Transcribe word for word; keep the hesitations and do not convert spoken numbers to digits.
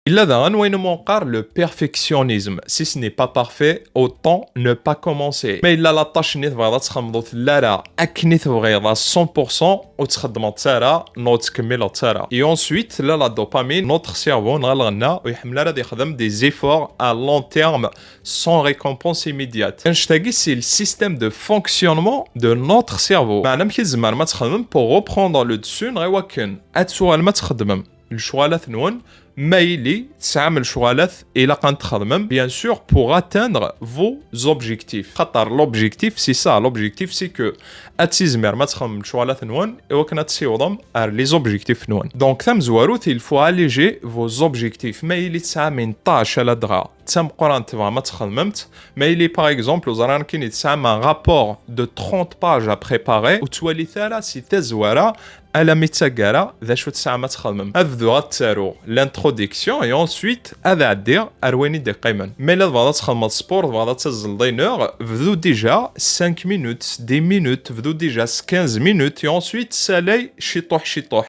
Illa daɣen wayen umi qqar le perfectionnisme. Si ce n'est pas parfait, autant ne pas commencer. Ma yella la tâche-nni tebɣiḍ ad txedmeḍ ur telli ara akken i tebɣiḍ à cent pour cent, ur txeddmeḍ ara, neɣ ur tkemmileḍ ara. Et ensuite, tella la dopamine, notre cerveau, neɣ lɣenna, ur iḥemmel ara ad ixdem des efforts à long terme sans récompense immédiate. Annect-agi, c'est le système de fonctionnement de notre cerveau. Meɛna amek i tzemrem ad txedmem pour reprendre le dessus, neɣ i wakken ad tuɣalem ad txedmem lecɣalat-nwen, ma yili tesɛam lecɣalat ilaq ad txedmem, bien sûr, pour atteindre vos objectifs. Xaṭer l'objectif, c'est ça, l'objectif, c'est que ad tizmirem ad txedmem lecɣalat-nwen i wakken ad tessiwḍem ar les objectifs-nwen. Donc, tamezwarut, il faut alléger vos objectifs. Ma yili tesɛam une tâche ladɣa d tameqqrant tebɣam ad txedmemt, ma yili, par exemple, ur ẓriɣ nekkini, tesɛam un rapport de trente pages à préparer, ur ttwalit ara si tazwara alammi d taggara d acu tesɛam ad txedmem. Ad bduɣ ad ttaruɣ l'introduction et ensuite ad ɛeddiɣ ar wayen i d-iqqimen. Ma yella tebɣiḍ ad txedmeḍ sport, tebɣiḍ ad tazzleḍ une heure, bdu déjà cinq minutes, dix minutes, bdu déjà quinze minutes et ensuite salay ciṭuḥ ciṭuḥ.